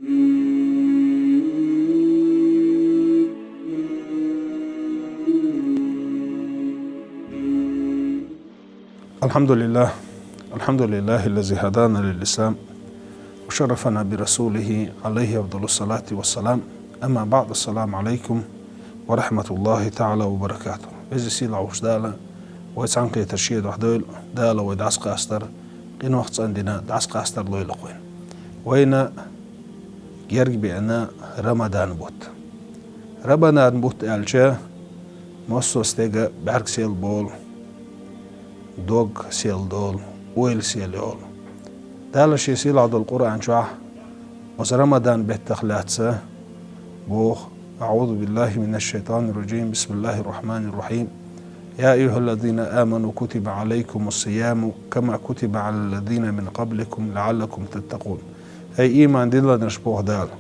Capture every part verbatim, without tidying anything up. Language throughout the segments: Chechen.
الحمد لله. الحمد لله الذي هدانا للإسلام وشرفنا برسوله عليه أفضل الصلاة والسلام. أما بعد، السلام عليكم ورحمة الله تعالى وبركاته. Веза-сийлахь волчу Дала вай цхьаьнакхетар Шен дуьхьа дойла, Дала вай дӀасакъастар, къинойх цӀандина дӀасакъастар лойла вайна. Вайна герга беана Рамадан бутт. Рамадан бутт аьлча, массо а стеган бӀаьрг сел болу, дог сел долу, ойла сел йолу. Дала Шен сийлахь долу Къуръан чохь оцу Рамадан беттах лаьцна боху: أعوذ بالله من الشيطان الرجيم. بسم الله الرحمن الرحيم. يا أيها الذين آمنوا كتب عليكم الصيام كما كتب على الذين من قبلكم لعلكم تتقون. Эй, ийман диллинарш, боху Дала,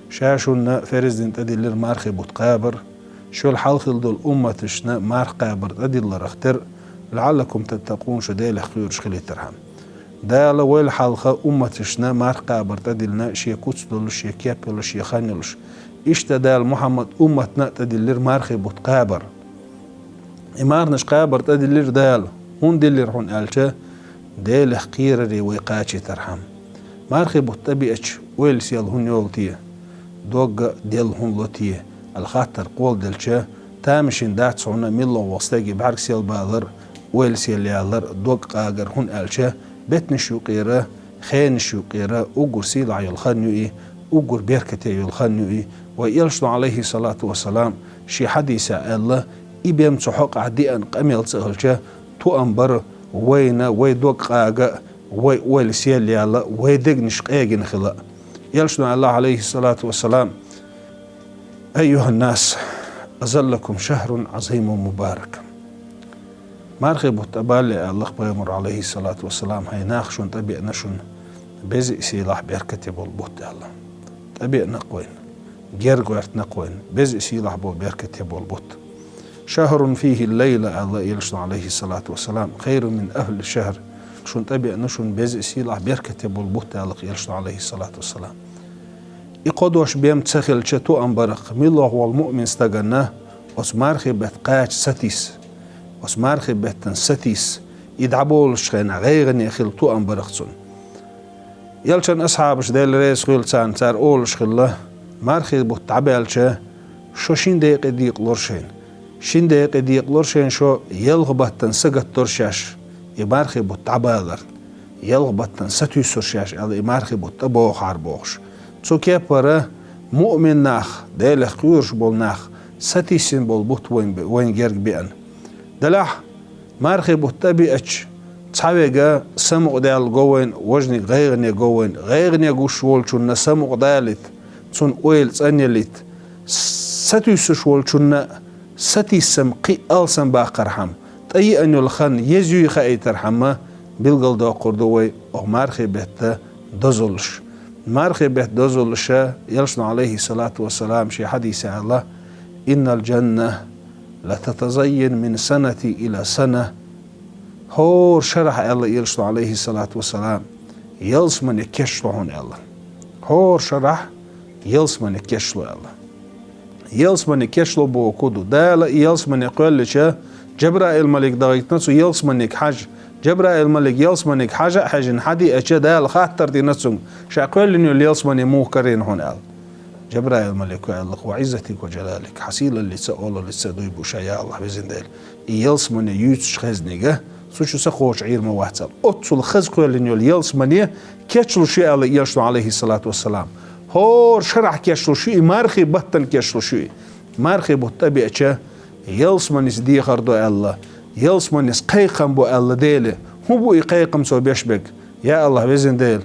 Ша шуна фарз дина тӀедиллира мархи бутт кхабар, шул хьалха хилла долу умматашна марха кхабар тӀедилларх тера, لعلكم تتقون, шу Делах кхоьруш хилийтархьама. Дала вайл хьалха умматашна марха кхабар тӀедиллина, шен куц долуш, шен кеп йолуш, шен хан йолуш. Иштта Дала Мухьаммад умматна а тӀедиллира мархи бутт кхабар. И марханаш кхабар тӀедиллира Дала. ХӀунда диллира хьуна аьлча, Делах кхераре вай кхачийтархьама. Мархи бутт тӀебеача, ойла сел хӀунда йолу те? Дог а делла хӀунда ло те? Аьлла хаттар кхолладелча, тамашийна дац хьуна милла ваха стеган бӀаьрг сел балар, ойла сел ялар, дог къагар, хӀунда аьлча беттанаш юкъера, хенаш юкъера уггар сийлахь йолу хан ю и, уггар беркате йолу хан ю и. Вай элчано, Ӏалайхи салату ва салам, шен хьадисехь аьлла, и бен цу хьокъехь деана къамел ца хилча, тоам бар вайна, вай дог къага а, вай ойла сел яла а, вай дегнаш къегина хила а. Элчано аьлла, Ӏалайхи салату ва салам: أيها الناس، أظلكم شهر عظيم مبارك. Мархи бутт тӀебалале, аьлла-кх пайхамаро, Ӏалайхи салату ва салам: хӀай нах, шуна тӀебеана шуна беза а, сийлахь, беркате болу бутт, аьлла. ТӀебеана-кх вайна, герга гӀоьртина-кх вайна беза а, сийлахь болу, беркате болу бутт. شهر فيه الليلة, аьлла элчано, Ӏалайхи салату ва салам, خير من ألف شهر. Шуна тӀебеана шуна беза а, сийлахь, беркате болу бутт, аьлла-кх элчано, Ӏалайхи салату ва салам. И кхо дош бен ца хилча, тоам бар-кх милла ваха волу муъмин стаганна оцу мархи бетта кхача сатийса, оцу мархи беттан сатийса, и дӀаболучу хенахь гӀайгӀане хила тоам бар-кх цунна. Элчан асхьабаш, Дела реза хуьлда царна, цара олуш хилла: мархи бутт дӀабаьлча, шо шина декъе декъалора шайна. Шина декъе декъалора шайна шо, ялх баттана сагатдора шаьш и мархи бутт дӀабаларна, ялх баттана сатуьйсура шаьш, аьлла, и мархи бутт тӀебогӀахьара бохуш. Цу кеппара муъмин нах, Делах кхоьруш болу нах, сатийсина болу бутт вайн, вайн герга беана. Делахь, мархи бутт тӀебеача, цхьаверг самукъадаьлла го вайна, важниг гӀайгӀане го вайна. ГӀайгӀане гуш волчунна самукъадалийта, цунна ойла цӀанъялийта, сатуьйсуш волчунна сатийсам кхин а алсам баккхархьама, тӀееана йолу хан еза юй хаийтархьама, билгалдоккхур ду вай оха мархи бетта дозаллаш. Мархи бетта дозаллаша, элчано, Ӏалайхи салату ва салам, шен хьадисехь аьлла: إن الجنة لتتزين من سنة إلى سنة. ХӀора шарахь, аьлла элчано, Ӏалайхи салату ва салам, ялсамане кечло хьуна, аьлла. ХӀора шарахь ялсамане кечло, аьлла. Ялсамане кечло бохург ду, Дала и ялсамане кхоьллича, Джабраил-малик дахийтина цу ялсаманега хьажа. Джабраил-малик ялсаманега хьажа а хьаьжна, хьадеача, Дала хаттар дина цуьнга: ша кхоьллина йолу ялсамане муха карийна хьуна, аьлла. Джабраил-малико аьлла-кх: وعزتك وجلالك, хьан сийлаллица а, олаллица а дуй бу ша, я АллахӀ, везан Дела, и ялсамане юьйцучу хезниг, цу чу са кхочуш Ӏийр ма вац, аьлла. Оццул хаза кхоьллина йолу ялсамане кечлуш ю, аьлла элчано, Ӏалайхи салату ва салам. ХӀора шарахь кечлуш ю и, мархи баттана кечлуш ю и. Мархи бутт тӀебеача, ялсаманис дехар до, аьлла, ялсаманис кхайкхам бо, аьлла Деле. ХӀун бу и кхайкхам цо беш берг? Я АллахӀ, везан Дела,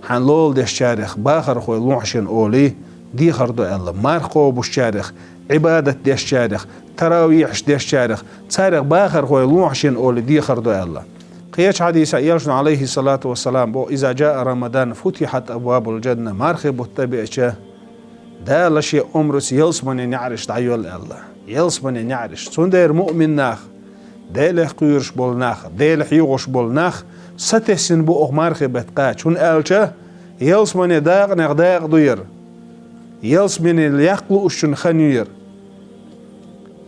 хьан лола дешчарех бахархой лохьа шена олий, дехар до, аьлла. Марха кхобушчарех, Ӏибадат дешчарех, таравихьаш дешчарех, царех бахархой лохьа шена олий, дехар до, аьлла. Кхечу хьадисехь элчано, Ӏалайхи салату ва салам, бо: إذا جاء رمضان فتحت أبواب الجنة, мархи бутт тӀебеача, Дала шен омрица ялсаманин неӀарш дӀайоьллу, аьлла. Ялсаманин неӀарш. Цундела муъмин нах, Делах кхоьруш болу нах, Дела хьехош болу нах сатесна бу оха мархи бетта кхача. ХӀунда аьлча Ялсамане дакъанех дакъа ду яра. Ялсамане яккха луучун хан ю яра.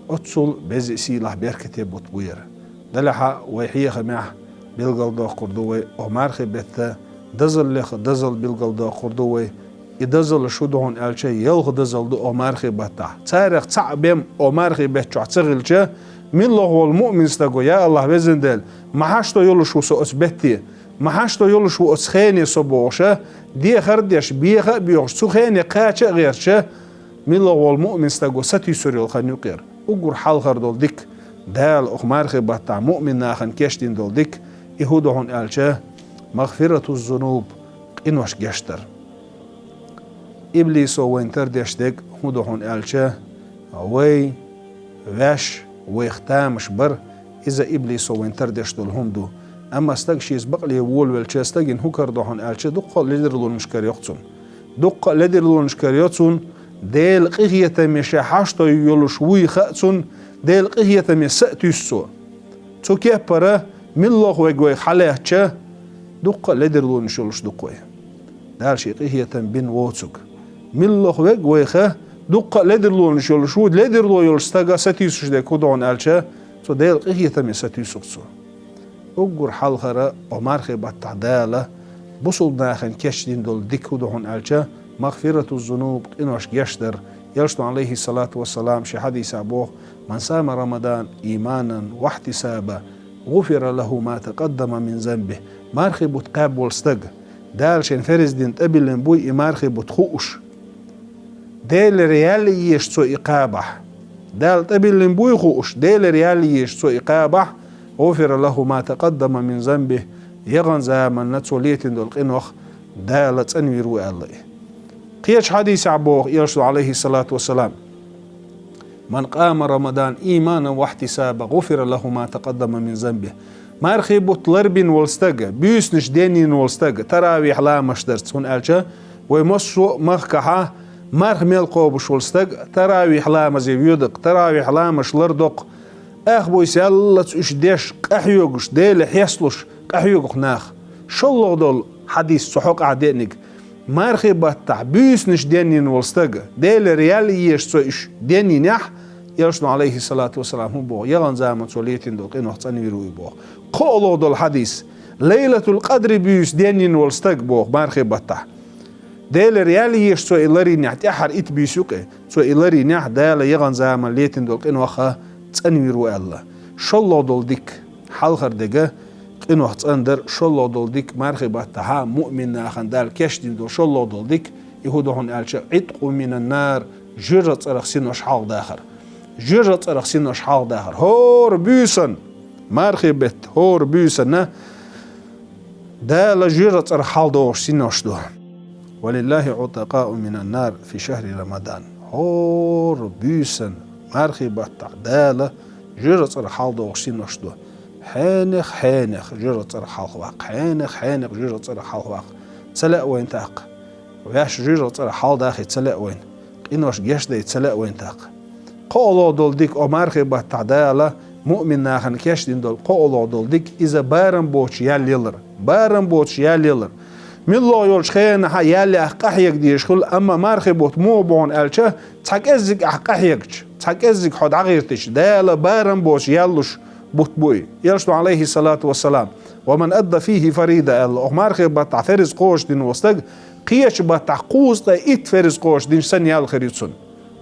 Оццул беза, сийлахь, беркате бутт бу яра. Делахь а вай хьехамехь билгалдоккхур ду вай, оха мархий бетта дозаллех дозалла билгалдоккхур ду вай. И дозалла шу ду хьуна аьлча, ялх дозалла ду оха мархий баттахь. Царех цхьаъ бен оха мархий бетта чохь ца хилча, милла волу муъмин стаго: «Я АллахӀ, Везан Дела, ма хьашто йолуш ву со оцу бетте, ма хьашто йолуш ву оцу хене со», — бохуша, дехар а деш, беха а боьхуш, цу хене кхача а гӀерташ, милла волу муъмин стаго сатуьйсур йолу хан ю-кх яра. Уггар хьалхара долу дика Дала оха мархий баттахь муъмин нахана кечдина долу дика, и хӀун ду хьуна аьлча, магъфиратуз-зунуб, къинош гечдар. Иблисо вайна тардеш дерг хӀун ду хьуна аьлча, вай ваьш, вайх тамаш бар, иза иблисо вайна тардеш долу хӀума ду. Амма стаг шеца бакъле волавелча, стагана хӀун карадо хьуна аьлча, дуккха а ледарлонаш карайо цунна. Дуккха а ледарлонаш карайо цунна, Делан къинхетаме ша хьашто йолуш вуй хаьа цунна, Делан къинхетаме са а туьйсу цо. Цу кеппара милла верг вайх хьалаьцча, дуккха а ледарлонаш йолуш ду-кх вай. Дала шен къинхетам бина воцург. Милла верг вайх дуккха а ледарлонаш йолуш ву, ледарло йолуш стага сатуьйсуш дерг хӀун ду хьуна аьлча, цу Делан къинхетаме сатуьйсу-кх цо. Уггар хьалхара оха мархий баттахь Дала бусулба нахана кечдина долу дика хӀун ду хьуна аьлча, магъфиратуз-зунуб, къинош гечдар. Элчано, Ӏалайхиссалату вассалам, шен хьадисехь боху: «Ман сама Рамадан иманан вахьтисабан, гъуфира лаху ма такъаддама мин занбих». Мархий бутт кхаьбна волу стаг, Дала шен ферз дина тӀебиллина буй и мархий бутт хууш, Делера ял а езаш цо и кхабахь, Дала тӀебиллина буй хууш, Делера ял а езаш цо и кхабахь, гъуфира лаху ма такъаддама мин занбих, яханчу заманна цо летийна долу къинох Дала цӀанвийр ву аьлла и. Кхечу хьадисехь боху Элчано, Ӏалайхиссалату вассалам: «Ман къама Рамадан иманан вахьтисабан, гъуфира лаху ма такъаддама мин занбих». Мархий бутт ларбина волу стаг, буьйсанаш денйина волу стаг, таравихь ламазаш дарца, хӀунда аьлча вай массо а махкахьа марха мел кхобуш волу стаг, таравихь ламазе воьду-кх, таравихь ламазаш лардо-кх, ах буьйса яллалц уьш деш, къахьоьгуш, Деле хьесталуш къахьоьгу-кх нах. ШолгӀа долу хьадис цу хьокъехь деаниг: мархий баттахь буьйсанаш денйина волу стаг, Делера ял езаш цо уьш денйинехь, Элчано, Ӏалайхиссалату вассалам, хӀун боху, яханчу заманна цо летийна долу къинох цӀанвийр ву и боху. КхоалгӀа долу хьадис: Лайлатул-Къадри буьйса денйина волу стаг, боху, мархий баттахь, Делера ял езаш цо и ларйинехь, тӀаьххьара итт буьйса ю-кх и, цо и ларйинехь, Дала яханчу заманна летийна долу къинох цӀанвийр ву аьлла. ШолгӀа долу дика, хьалхара дерг къинох цӀандар, шолгӀа долу дика мархий баттахьа муъмин нахана Дала кечдина долу шолгӀа долу дика, и хӀун ду хьуна аьлча, Ӏиткъу минан-нар, жоьжахати цӀарах синош хьалхадахар. Жоьжахати цӀарах синош хьалхадахар. ХӀора буьйсанна, мархий бетта, хӀора буьйсанна Дала жоьжахати цӀарах хьалхадохуш синош ду. «Ва лиллахи Ӏутакъау минан-нар фи шахри Рамадан». ХӀора буьйсанна мархий баттахь Дала жоьжахати цӀарах хьалхадохуш синош ду. Хьенех, хьенех жоьжахати цӀарах хьалхаваккха, хьенех, хьенех жоьжахати цӀарах хьалхаваккха. Ца лаьа вайна тӀаккха. Ваьш жоьжахати цӀарах хьалхадахийта ца лаьа вайна. Къинош гечдайта ца лаьа вайна тӀаккха. КхоалгӀа долу дика, оха мархий баттахь Дала муъмин нахана кечдина долу кхоалгӀа долу дика, иза барам боцуш ял ялар. Барам боцуш ял ялар. МиллагӀа йолчу хенахьа ял яккха къахьега дезаш хуьлу, амма мархий бутт муха бу хьуна аьлча, цхьа кӀеззиг ахь къахьегча, цхьа кӀеззиг хьо дӀагӀиртича, Дала барам боцуш ял луш бутт бу и. Элчано, Ӏалайхиссалату вассалам: «Ва ман адда фихи фарида», — аьлла, оха мархий баттахь ферз кхочушдина волу стаг, кхечу баттахь кхузткъе итт ферз кхочушдинчу санна ял хир ю цунна.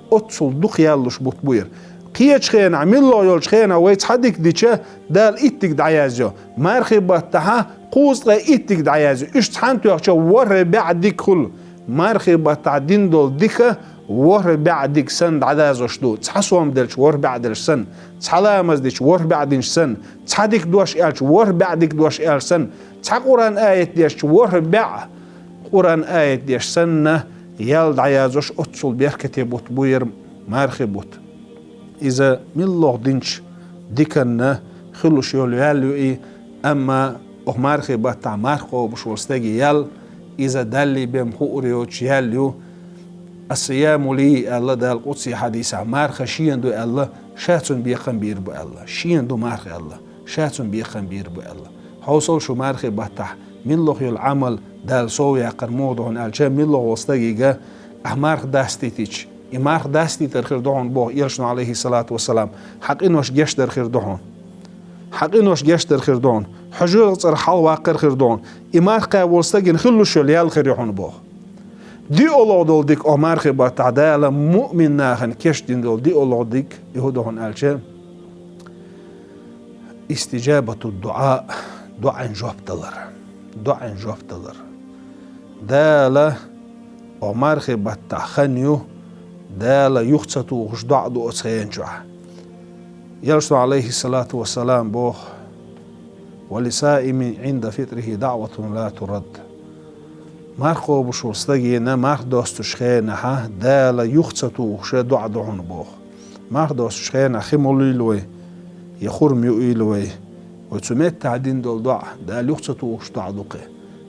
Оццул дукха ял луш бутт бу яра. Кхечу хенахь, миллагӀа йолчу хенахь вай цхьа дика дича, Дала итт дика дӀаязйо. Мархий баттахьа кхузткъе итт дика дӀаязйо. Уьш цхьаьна тоьхча ворхӀе бӀе дика хуьлу. Мархий баттахь дина долу дика ворхӀе бӀе дика санна дӀадазош ду. Цхьа сом делча ворхӀе бӀе делча санна, цхьа ламаз дича ворхӀе бӀе динча санна, цхьа дика дош аьлча ворхӀе бӀе дика дош аьлча санна, цхьа Къуръан аят дешча ворхӀе бӀе Къуръан аят деш санна, ял дӀаязош, оццул беркате бутт бу яра мархий бутт. Иза миллагӀа динчу диканна хуьлуш йолу ял ю и, амма оха мархий баттахь марха кхобуш волу стеган ял, иза Далла бен хуур йоцуш ял ю. «Ас-сияму ли», — аьлла Дала къудсий хьадисехь, марха шена ду аьлла, ша цунна бекхам бийр бу аьлла. Шена ду марха аьлла, ша цунна бекхам бийр бу аьлла. Хьовсал шу мархий баттахь миллагӀа йолу Ӏамал Дала сов яьккхар муха да хьуна аьлча, миллагӀа волча стагага ахь марха дастийтича, и марха дастийтар хир да хьуна боху Элчано, Ӏалайхи салату вассалам, хьан къинош гечдар хир да хьуна. Хьан къинош гечдар хир да хьуна. Хьо жоьжахати цӀарах хьалхаваккхар хир да хьуна. И марха кхаьбна волча стагана хила луш йолу ял хир ю хьуна боху. ДиълагӀа долу дика оха мархи баттахь Дала муъмин нахана кечдина долу диълагӀа дика и хӀун ду хьуна аьлча, истиджабату дуӀа, дуӀан жоп далар. ДуӀан жоп далар. Дала оха мархи баттахь хан ю, Дала юха ца тухуш доӀа ду оцу хенан чохь. Элчано, Ӏалайхи салату вассалам, боху: «Ва лисаимин Ӏинда фитрихи даъватун ла турад». Марха кхобуш волу стагана марха достуш хенахьа Дала юха ца тухуша доӀа ду хьуна боху. Марха достуш хенахь хи молийла вай, я хурма юийла вай, вай цу меттахь дина долу доӀа Дала юха ца тухуш доӀа ду кхин.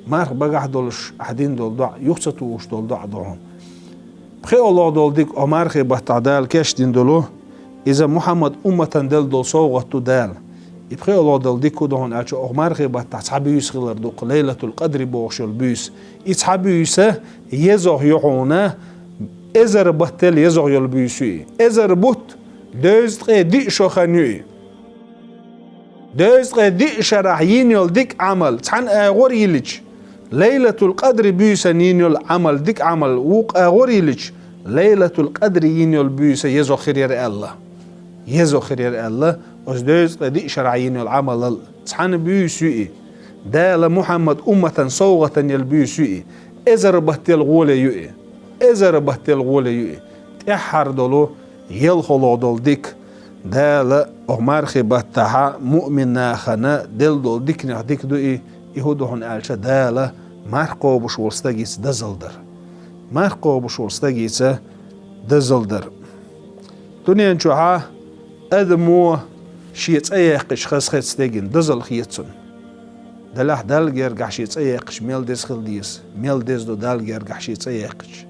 Марха багахь долуш ахь дина долу доӀа юха ца тухуш долу доӀа ду хьуна. ПхоьалгӀа долу дика оха мархи баттахь Дала кечдина долу, иза Мухьаммад умматан делла долу совгӀат ду Дала. И пхоьалгӀа долу дика хӀун ду хьуна аьлча, оха мархи баттахь цхьа буьйса хилар ду кху Лайлатул Къадри бохуш йолу буьйса. И цхьа буьйса езагӀа ю хьуна, эзар баттел езагӀа йолу буьйса ю и. Эзар бутт, дезткъе диъ шо хан ю и. Дезткъе диъ шарахь йина йолу дика Ӏамал цхьана агӀор йилича, Лайлатул Къадри буьйсан йина йолу Ӏамал, дика Ӏамал вукху агӀор йилича, Лайлатул Къадри йина йолу буьйса езагӀа хир яра аьлла. ЕзагӀа хир яра аьлла, оцу дезткъе диъ шарахь йина йолу Ӏамалал цхьана буьйса ю и. Дала Мухьаммад умматан совгӀатан елла буьйса ю и. Эзар баттел гӀоле ю и. Эзар баттел гӀоле ю и. ТӀаьххьара долу, ялхалгӀа долу дика, Дала оха мархи баттахьа муъмин нахана делла долу диканех дика ду и, и хӀун ду хьуна аьлча, Дала марха кхобуш волу стагица дозалла дар. Марха кхобуш волу стагица дозалла дар. Дуьнен чохьа адамо шен цӀа яьккхича хазахетта стеган дозалла хета цунна. Делахь Далла гергахь шен цӀа яьккхича мел деза хила деза, мел деза ду Далла гергахь шен цӀа яьккхича.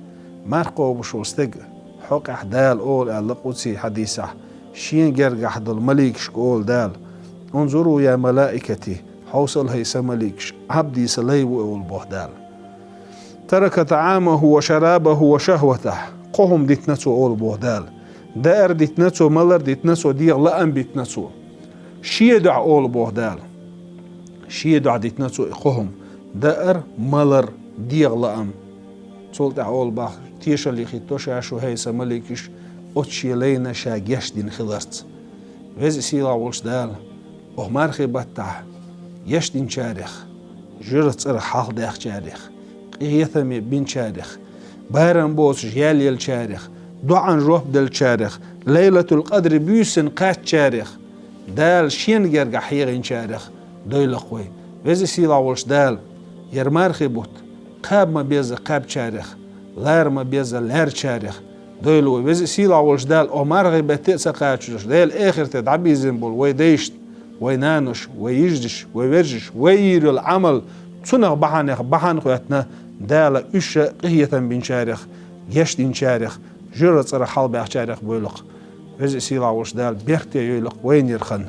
Марха кхобуш волу стеган хьокъехь Дала олу аьлла къудсий хьадисехь, шен гергахь долу маликашка олу Дала: «Унзуру я малаикати, хьовсал хӀай сан маликаш, Ӏабди сан лай ву», олу боху Дала. «Тарака таӀамаху ва шарабаху ва шахватаху». Кхо хӀума дитина цо олу боху Дала. Даар дитина цо, малар дитина цо, дегӀан лаам битина цо. Шен дуьхьа олу боху Дала. Шен дуьхьа дитина цо и кхо хӀума. Даар, малар, дегӀан лаам. Цул тӀаьхьа олу боху, тешалла хӀитто ша шу, хӀай сан маликаш, оцу шен лайна ша гечдина хиларца. Веза Сийлахь волчу Дала оха мархи баттахь гечдинчарех, жоьжахати цӀарах хьалхадаьхначарех, къинхетам бинчарех, барам боцуш ял еллачарех, доӀан жоп деллачарех, Лайлатул Къадри буьйсанна кхаьчначарех Дала шена гергахь хьегӀинчарех дойла-кх вай. Веза Сийлахь волчу Дала, яра мархи бутт кхаба ма-безза кхаьбначарех, лара ма-безза лаьрначарех дойла вай. Веза Сийлахь волчу Дала оха мархи бетте а ца кхачош, Делан эхарте дӀабирзина болу вай дайшна, вай наношна, вай йижаршна, вай вежаршна, вай йийр йолу Ӏамал цунах бахьанех бахьана хӀоьттина, Дала уьш а къинхетам бинчарех, гечдинчарех, жоьжахати цӀарах хьалхабаьхначарех бойла-кх. Веза Сийлахь волчу Дала беркате йойла-кх вайнера хан.